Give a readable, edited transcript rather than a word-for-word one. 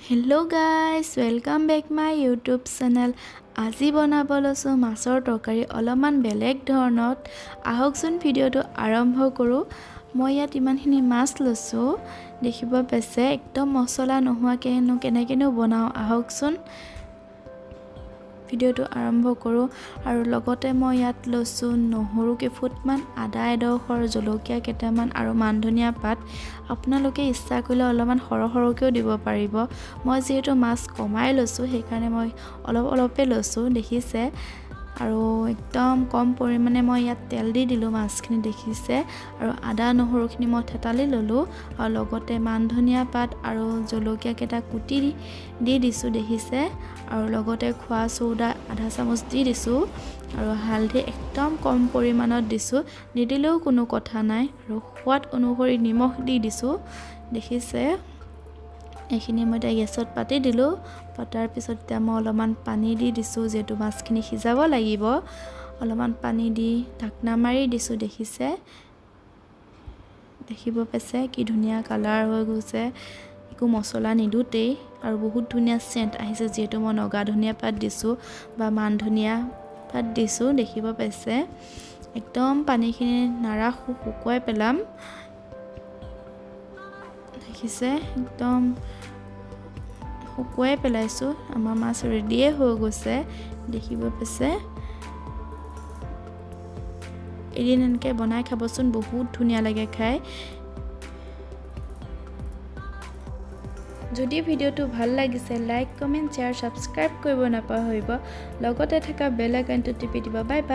Hello guys, welcome back my YouTube channel. আজি বনাব লৈছোঁ মাছৰ তৰকাৰী অলপমান বেলেগ ধৰণত। আহকচোন ভিডিঅ'টো আৰম্ভ কৰোঁ। মই ইয়াত ইমানখিনি মাছ লৈছোঁ, দেখিব পাইছে, একদম মছলা নোহোৱাকৈনো কেনেকৈনো বনাওঁ। আহকচোন ভিডিঅ'টো আৰম্ভ কৰোঁ। আৰু লগতে মই ইয়াত লৈছোঁ নহৰু কেইফুটমান, আদা এডোখৰ, জলকীয়া কেইটামান আৰু মান ধনিয়া পাত। আপোনালোকে ইচ্ছা কৰিলে অলপমান সৰহ সৰহকৈও দিব পাৰিব। মই যিহেতু মাছ কমাই লৈছোঁ, সেইকাৰণে মই অলপ অলপে লৈছোঁ, দেখিছে। আৰু একদম কম পৰিমাণে মই ইয়াত তেল দি দিলোঁ মাছখিনি, দেখিছে। আৰু আদা নহৰুখিনি মই থেতালি ল'লোঁ আৰু লগতে মান ধনিয়া পাত আৰু জলকীয়া কেইটা কুটি দি দিছোঁ, দেখিছে। আৰু লগতে খোৱা চৌদা আধা চামুচ দি দিছোঁ আৰু হালধি একদম কম পৰিমাণত দিছোঁ, নিদিলেও কোনো কথা নাই। আৰু সোৱাদ অনুসৰি নিমখ দি দিছোঁ, দেখিছে। এইখিনি মই এতিয়া গেছত পাতি দিলোঁ। পতাৰ পিছত এতিয়া মই অলপমান পানী দি দিছোঁ, যিহেতু মাছখিনি সিজাব লাগিব। অলপমান পানী দি ঢাকনা মাৰি দিছোঁ, দেখিছে। দেখিব পাইছে কি ধুনীয়া কালাৰ হৈ গৈছে, একো মছলা নিদোঁতেই। আৰু বহুত ধুনীয়া চেণ্ট আহিছে, যিহেতু মই নগা ধনিয়া পাত দিছোঁ বা মান ধনিয়া পাত দিছোঁ, দেখিব পাইছে। একদম পানীখিনি নাৰাখোঁ, শুকুৱাই পেলাম, দেখিছে। একদম শুকুৱাই পেলাইছোঁ। আমাৰ মাছ ৰেডিয়ে হৈ গৈছে, দেখিব পাইছে। এদিন এনেকৈ বনাই খাবচোন, বহুত ধুনীয়া লাগে খাই। যদি ভিডিঅ'টো ভাল লাগিছে, লাইক, কমেণ্ট, শ্বেয়াৰ, ছাবস্ক্ৰাইব কৰিব নাপাহৰিব। লগতে থকা বেল আইকনটো টিপি দিব। Bye bye.